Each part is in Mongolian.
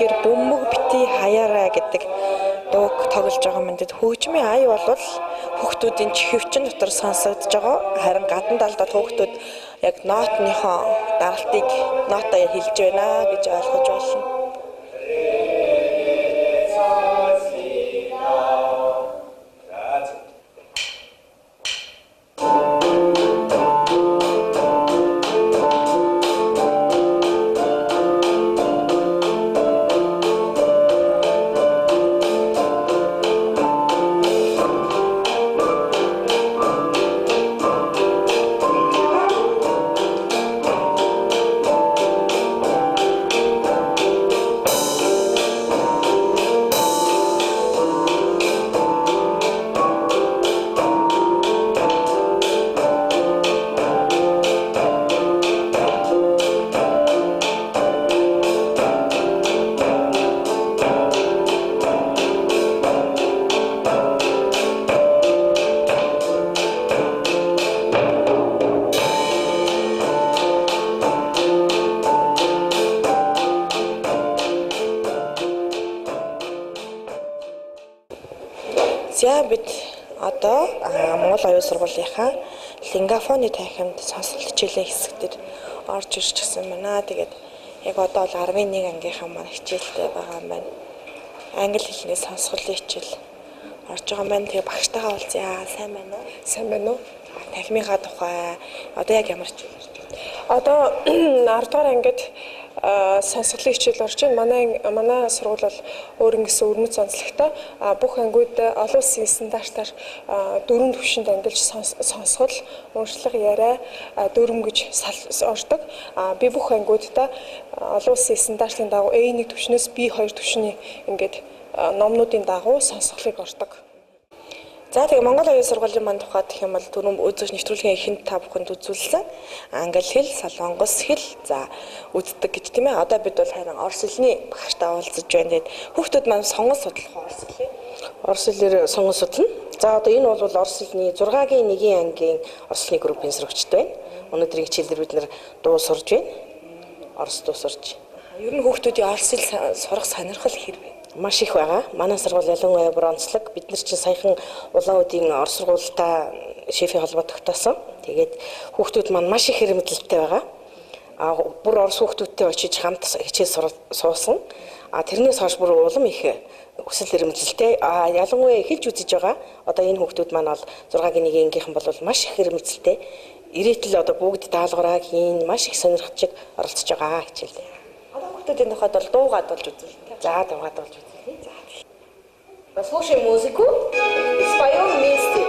Тэгэхээр бөмбөг бити хаяарай гэдэг дууг тоглож байгаа юм. Тэгэд хөгжмийн ая бол хүүхдүүдийн чихвчин дотор сонсогдож байгаа. Харин гадна талд бол хүүхдүүд яг нотныхоо даралтыг нотоо хэлж байна гэж ойлгож байна. За бид одоо Монгол оюун сургуулийнхаа лингафоны танхимд сонсгол хичээлийн хэсэг дээр орж ирчихсэн байна. Тэгээд яг одоо бол 11 ангийнхаа маань хичээлтэй байгаа юм байна. Англи хэлний сонсголын хичээл орж байгаа юм байна. Тэгээ багштайгаа уулзъя. Сайн байна уу? Сайн байна уу? Танхимынхаа тухай одоо яг ямар хичээл орж байна? Одоо 10 дугаар ангид сонсголын хичээл орж байна. Манай сургууль бол өөр ингэсэн өрмөц онцлогтой. Бүх ангиуд олон улсын стандартаар дөрвөн түвшинд ангилж сонсгол, уншлага, яриа, дүрэм гэж ордог. Би бүх ангиудаа олон улсын стандартын дагуу A1 түвшнээс B2 түвшний ингээд номнуудын дагуу сонсголыг ордог. За тэгээ Монгол оюун сургуулийн маань тухайд гэх юм бол түрүүн үзэгч нэвтрүүлгийн эхэнд та бүхэнд үзүүлсэн англи хэл, солонгос хэл за үздэг гэж тийм ээ. Одоо бид бол харин орос хэлний багштай уулзаж байна. Тэгээд хүүхдүүд маань сонгон судлах уу орос хэлээ? Орос хэлээр сонгон судлана. За одоо энэ бол орос хэлний 6-гийн 1-ийн ангийн орос хэлний группийн сурагчид байна. Өнөөдрийн хичээлээр бид нэр дуу сурж байна. Орос дуу сурж. Ер нь хүүхдүүдийн орос хэл сурах сонирхол хэр вэ? Маш их байгаа. Манай сургууль ялангуяа бүр онцлог. Бид нар чинь саяхан Улаан-Үдийн орос сургуультай шефийн холбоо тогтоосон. Тэгээд хүүхдүүд маань маш их хэрэмдлэлтэй байгаа. Бүр орос хүүхдүүдтэй очиж хамт хичээл суусан. Тэрнээс хойш бүр улам их өсөл хэрэмдлэлтэй. Ялангуяа эхэлж үзэж байгаа. Одоо энэ хүүхдүүд маань бол 6-гийн 1-ийн ангийнхан бол маш их хэрэмдлэлтэй. Ирээтэл одоо бүгд даалгавраа хийн, маш их сонирхож оролцож байгаа хичээлдээ. Одоо хүүхдүүдийн тухайд бол дуугаад болж үзвэл. За дуугаад болж үзье. Послушаем музыку и споем вместе.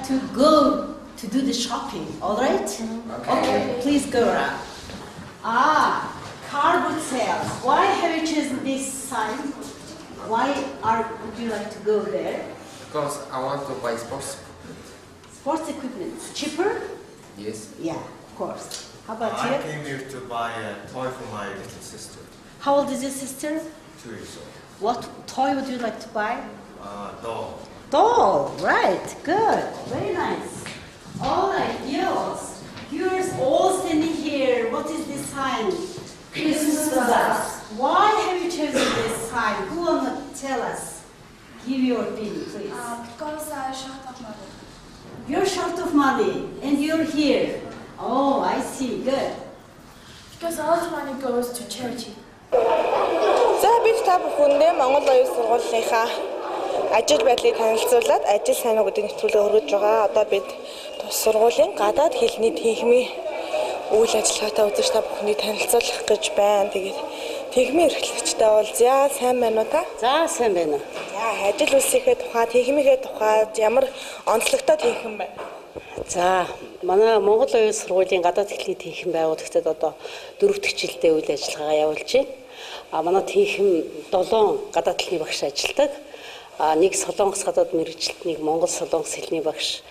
To go to do the shopping, all right? Okay, please go around. Car boot sales. Why have you chosen this sign? Why would you like to go there? Because I want to buy sports equipment. Sports equipment. Cheaper? Yes. Yeah, of course. How about I you? came here to buy a toy for my little sister. How old is your sister? 2 years old. What toy would you like to buy? Doll. Doll, right, good, very nice. All right, girls, yours all standing here. What is this sign? Christmas bazaars. Why have you chosen this time? Who wanna tell us? Give your opinion, please. Because I short of money. You're short of money and you're here. Oh, I see. Good. Because all the money goes to charity. За бид та бүхэндээ Монгол оюун сургуулийнхаа ажил байдлыг танилцуулаад ажил сайн уу гэдэг нэвтрүүлгээ хүргэж байгаа. Одоо бид тус сургуулийн гадаад хэлний тэнхимийн үйл ажиллагаатай үзэж та бүхнийг танилцуулах гэж байна. Тэгээд тэнхимийн эрхлэгчтэй уулзъя. Сайн байна уу та? За сайн байна. За ажил үйлсийнхээ тухай, тэнхимийнхээ тухай ямар онцлогтой тэнхим байна? За манай Монгол оюун сургуулийн гадаад хэлний тэнхим байгуулагдаад одоо 4 дахь жилдээ үйл ажиллагаа явуулж байна. А манай тэнхим 7 гадаад хэлний багш ажилладаг. А нэг Солонгос гадаад мэргэжилт, нэг Монгол солонгос хэлний багш,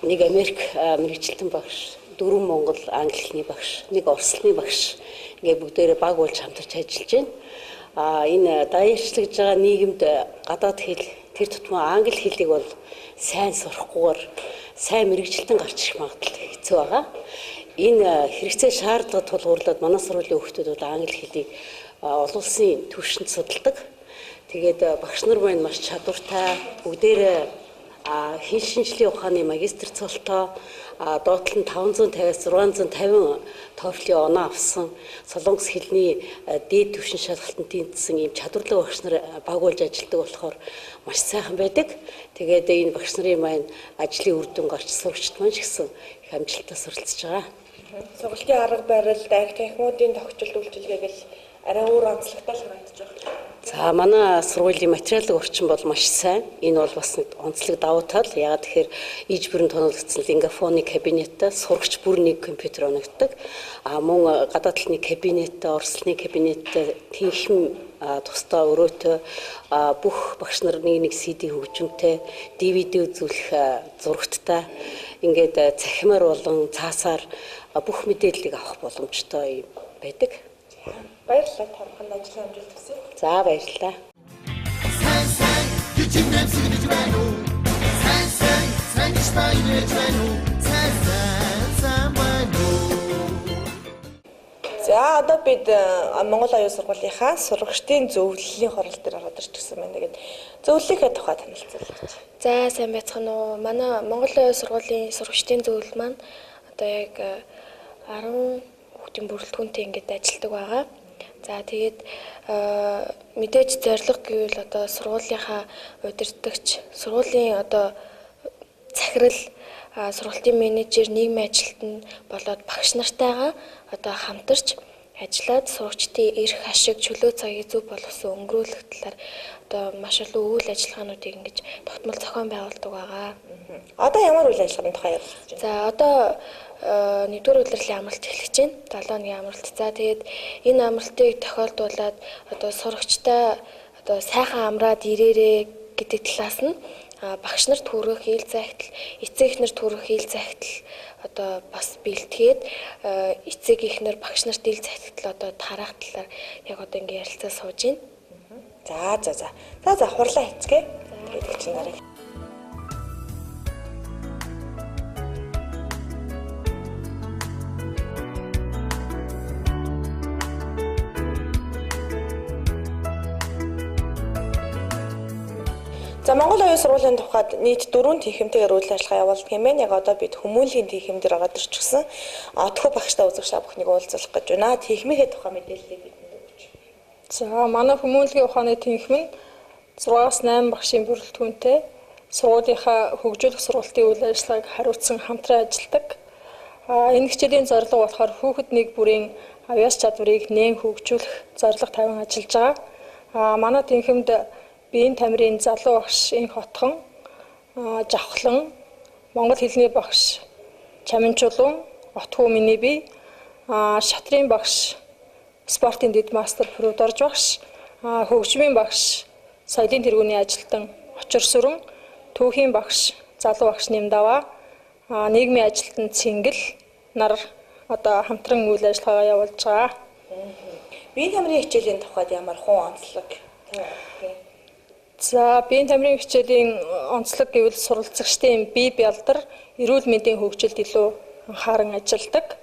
нэг Америк мэргэжилтэн багш, 4 Монгол англи хэлний багш, нэг орос хэлний багш ингээ бүгдээрээ баг болж хамтарч ажиллаж байна. А энэ даяарчлагдж байгаа нийгэмд гадаад хэл тэр тутмаа англи хэлийг бол сайн сурахгүйгээр сайн мэргэжилтэн гарч ирэх магадлал хэцүү байгаа. Энэ хэрэгцээ шаардлага тулгуурлаад манай сургуулийн хүүхдүүд бол англи хэлийг олон улсын түвшинд судалдаг. Тэгээд багш нар маань маш чадвартай, бүгдээрээ хэл шинжлэх ухааны магистр цолтой, доотлол нь 550-аас 650 TOEFL-ийн оноо авсан, солонгос хэлний дээд түвшин шалгалтанд тэнцсэн ийм чадварлаг багш нар багуулж ажилладаг болохоор маш сайхан байдаг. Тэгээд энэ багш нарын маань ажлын үр дүн гарч сурагчид маань ч гэсэн их амжилттай суралцж байгаа. Сургалтын арга барил, анги танхимуудын тохиолдол үйлчилгээ гэл арай өөр онцлогтой л харагдаж байгаа. За манай сургуулийн материалын орчин бол маш сайн. Энэ бол бас нэг онцлог давуу тал. Яагаад тэгэхээр иж бүрэн тоноглогдсон лингафоны кабинеттэй сурагч бүр нэг компьютер оногддог. А мөн гадаад талны кабинеттэй, орос хэлний кабинеттэй тэнхим тусдаа өрөөтэй бүх багш нар нэг нэг CD хөгжимтэй, DVD үзүүлэх зурагттай ингээд цахимаар болон цаасаар бүх мэдээллийг авах боломжтой юм байдаг. Баярлалаа, та бүхэнд ажлын амжилт хүсье. За баярлалаа. Сайн сайн жижиг нэмсэг гэж байна уу? Сайн сайн сайн гэж байна уу? Сайн сайн сайн байна уу? За одоо бид Монгол оюун сургуулийнхаа сурагчдын зөвлөлийн хурал дээр ороод ирчихсэн байна. Тэгээд зөвлөлийнхээ тухай танилцуулаач. За сайн байцгаана уу? Манай Монгол оюун сургуулийн сурагчдын зөвлөл маань одоо яг 10 хүүхдийн бүрэлдэхүүнтэй ингээд ажилладаг байгаа. За тэгээд мэдээж зорилго гэвэл одоо сургуулийнхаа удирдагч, сургуулийн одоо захирал, сургалтын менежер, нийгмийн ажилтан болоод багш нартайгаа одоо хамтарч ажиллаад сурагчдын эрх ашиг, чөлөө цагийг зөв боловсон өнгөрүүлэх талаар одоо маш олон үйл ажиллагаануудыг ингэж тогтмол зохион байгуулдаг байгаа. Одоо ямар үйл ажиллагааны тухай ярилцаж байна? За одоо нэгдүгээр улирлын амралт эхлэж байна. 7 хоногийн амралт. За тэгээд энэ амралтыг тохиолдуулаад одоо сурагчтай одоо сайхан амраад ирээрээ гэдэг талаас нь багш нарт хүргэх ил захидал, эцэг эхнэр хүргэх ил захидал одоо бас бэлтгээд эцэг эхнэр багш нарт ил захидал одоо тараах талаар яг одоо ингэ ярилцаа сууж байна. За за за. За за хурлаа хийцгээе. Тэгээд чинь нарыг. За Монгол оюун сургуулийн тухайд нийт 4 тэнхимтэйгээр үйл ажиллагаа явуулдаг юм байна. Яг одоо бид хүмүүнлэгийн тэнхим дээр ороод ирчихсэн. Отхоо багштай үзэгч та бүхнийг уулзуулах гэж байна. Тэнхимийнхээ тухай мэдээллийг бидэнд өгөөч. За манай хүмүүнлэгийн ухааны тэнхим нь 6-аас 8 багшийн бүрэлдэхүүнтэй сургуулийнхаа хөгжүүлэх сургалтын үйл ажиллагааг хариуцсан хамтран ажилладаг. Энэ хичээлийн зорилго болохоор хүүхэд нэг бүрийн авьяас чадварыг нээн хөгжүүлэх зорилго тавин ажиллаж байгаа. Манай тэнхимд биеийн тамирын залуу багш Инх Отхон, Жавхлан, Монгол хэлний багш Чаминчулуун, Отхуу миний бие, шатрын багш, спортын дэд мастер Прудорж багш, хөгжмийн багш, соёлын тэргүүний ажилтан Очир Сүрэн, түүхийн багш, залуу багш Нэмдаваа, нийгмийн ажилтан Цэнгэл нар одоо хамтран үйл ажиллагаа явуулж байгаа. Биеийн тамирын хичээлийн тухайд ямар хүн онцлог? За биеийн тамирын хичээлийн онцлог гэвэл суралцагчдын бие бялдар, эрүүл мэндийн хөгжилд илүү анхааран ажилладаг.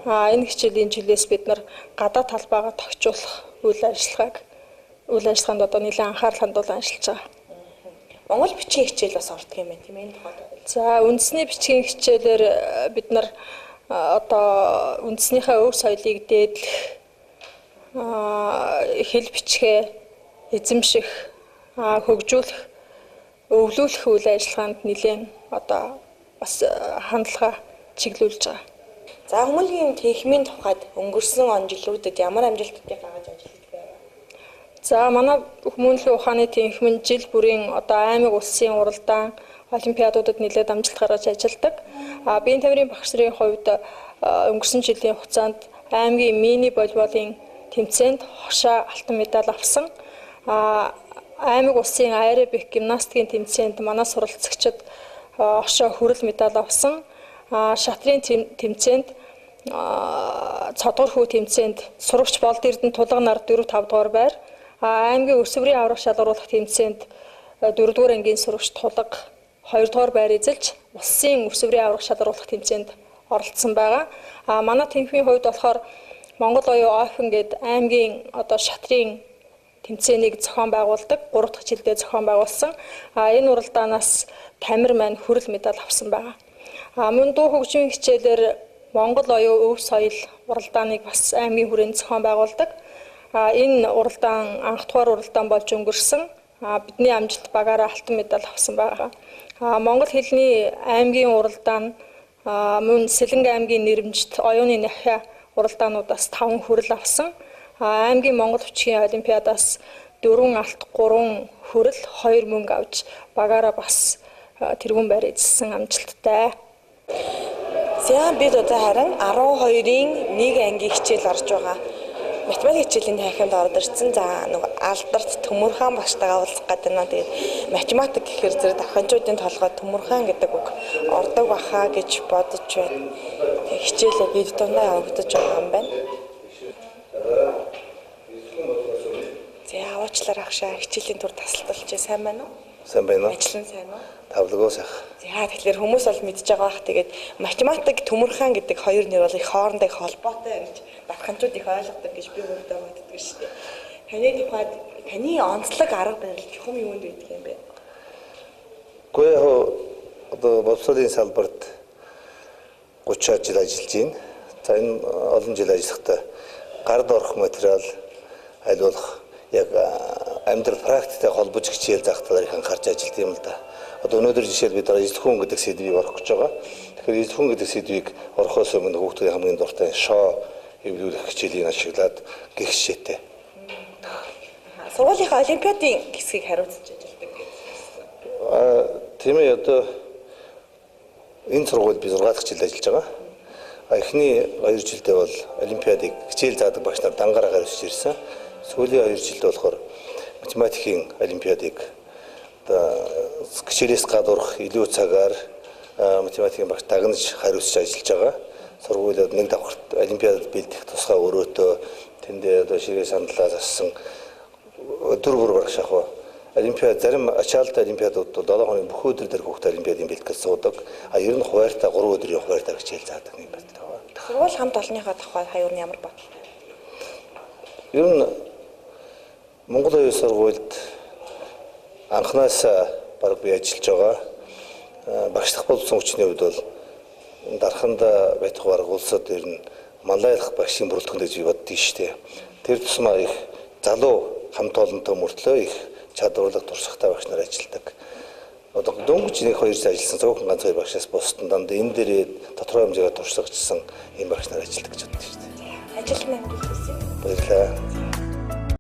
Энэ хичээлийн жилээс бид нар гадаад талбайгаа тохижуулах үйл ажиллагаанд одоо нэлээд анхаарал хандуулан ажиллаж байгаа. Монгол бичгийн хичээл бас ордог юм байна, тийм ээ, энэ тухайд. За, үндэсний бичгийн хичээлээр бид нар одоо үндэснийхээ өв соёлыг дээдлэх, хэл бичгээ эзэмших, хөгжүүлэх, өвлүүлэх үйл ажиллагаанд нэлээд одоо бас хандлага чиглүүлж байгаа. За, хүмүүнлэгийн танхимын тухайд өнгөрсөн он жилүүдэд ямар амжилтуудыг гаргаж ажиллаж байв? За, манай хүмүүнлэгийн ухааны танхим нь жил бүрийн одоо аймаг улсын уралдаан олимпиадуудад нэлээд амжилт гаргаж ажилладаг. Биеийн тамирын багш нарын хувьд өнгөрсөн жилийн хугацаанд аймгийн мини волейболын тэмцээнд хошаа алтан медаль авсан. Аймаг улсын аэробик гимнастикийн тэмцээнд манай суралцагчид хошоо хүрэл медаль авсан. Шатрын тэмцээнд, цодгор хүү тэмцээнд сурагч Болд Эрдэнэ тулга нар 4 5 дугаар байр. Аймгийн өсвөрийн аврах шалгаруулах тэмцээнд 4 дугаар ангийн сурагч тулга 2 дугаар байр эзэлж улсын өсвөрийн аврах шалгаруулах тэмцээнд оролцсон байгаа. Манай танхимын хувьд болохоор Монгол оюун Open гээд аймгийн одоо шатрын тэмцээнийг зохион байгуулдаг. 3 дахь жилдээ зохион байгуулсан. Энэ уралдаанаас Тамир маань хүрэл медаль авсан байгаа. Мөн дуу хөгжмийн хичээлээр Монгол оюун өв соёл уралдааныг бас аймгийн хүрээнд зохион байгуулдаг. Энэ уралдаан анх дугаар уралдаан болж өнгөрсөн. Бидний амжилт багаараа алтан медаль авсан байгаа. Монгол хэлний аймгийн уралдаан, мөн Сэлэнг аймгийн нэрмжит оюуны нахиа уралдаануудаас 5 хүрэл авсан. Аймгийн Монгол хүчгийн олимпиадаас 4 алт, 3 хүрэл, 2 мөнгө авч багаараа бас тэргүүн байр эзэлсэн амжилттай. За, бид одоо харин 12-ын 1 ангийн хичээл орж байгаа. Математик хичээлийн танхимд ороод ирсэн. За, нөгөө алдарт Төмөрхаан багштайгаа уулзах гэдэг нь. Тэгээд математик гэхээр зэрэг давханчуудын толгой Төмөрхаан гэдэг үг ордог баха гэж бодож байна. Хичээлээ бид дундаа явагдаж байгаа юм байна. За, уучлаарай агшаа, хичээлийн тур тасалдалчээ, сайн байна уу? Сайн байна уу? Ажил нь сайн уу? Тавлагуу сайх. За, тэгэхээр хүмүүс бол мэдж байгаа бах. Тэгээд математик Төмөрхаан гэдэг хоёр нэр бол их хоорондоо их холбоотой гэж давханчууд их ойлгодог гэж би өөртөө боддог шүү дээ. Таны тухайд, таны онцлог арга барил чухам юунд байдаг юм бэ? Гэхдээ яг одоо боловсролын салбарт 30 жил ажиллаж байна. За, энэ олон жил ажиллахдаа гард орох материал аль болох яг амьдрал практиктэй холбож хичээл заах талаар их анхаарч ажилладаг юм л да. Одоо өнөөдөр жишээл бид эзлэх хүн гэдэг сэдвийг орох гэж байгаа. Тэгэхээр эзлэх хүн гэдэг сэдвийг орохоос өмнө хүүхдүүдийн хамгийн дуртай шоо эвлүүлэх хичээлийг ашиглаад гих жишээтэй. Сургуулийнхаа олимпиадын хэсгийг хариуцж ажилладаг гэж. Тийм ээ, одоо энэ сургуульд би 6 дахь жил ажиллаж байгаа. Эхний 2 жилдээ бол олимпиадыг хичээл заадаг багш нар дангаараа хариуцж ирсэн. Сүүлийн 2 жилд болохоор математикийн олимпиадыг одоо хичээлээс гадуурх илүү цагаар математикийн багш дагнаж хариуцж ажиллаж байгаа. Сургуулиуд нэг давхарт олимпиадад бэлдэх тусгай өрөөтөө тэндээ одоо ширээ сандлаа зассан өдөр бүр бараг шахав. Олимпиад зарим ачаалтай олимпиадууд бол 7 хоногийн бүх өдөр дээр хүүхдээ олимпиадын бэлтгэл суудаг. А ер нь хуваарьтай 3 өдрийн хуваарьтай хичээл заадаг юм байна. Сургууль хамт олонныхоо тухай хаяур нь ямар бодлоо? Ер нь Монгол оюун сургуульд анхнаасаа бараг би ажиллаж байгаа. Багшлах болсон хүчний хувьд бол дарханда байтугай бараг улсад ер нь малайлах багшийн бүрэлдэхүүн гэж би боддгийг шүү дээ. Тэр тусмаа их залуу хамт олонтой мөртлөө их чадварлаг туршлагатай багш нар ажилладаг. Одоо дөнгөж 1-2 жил ажилласан цөөхөн ганц хоёр багшаас бусдын дандаа энэ дээрээ тодорхой хэмжээгээр туршлагачсан ийм багш нар ажилладаг гэж боддог шүү дээ. Ажилд нь амжилт хүсье. Баярлалаа.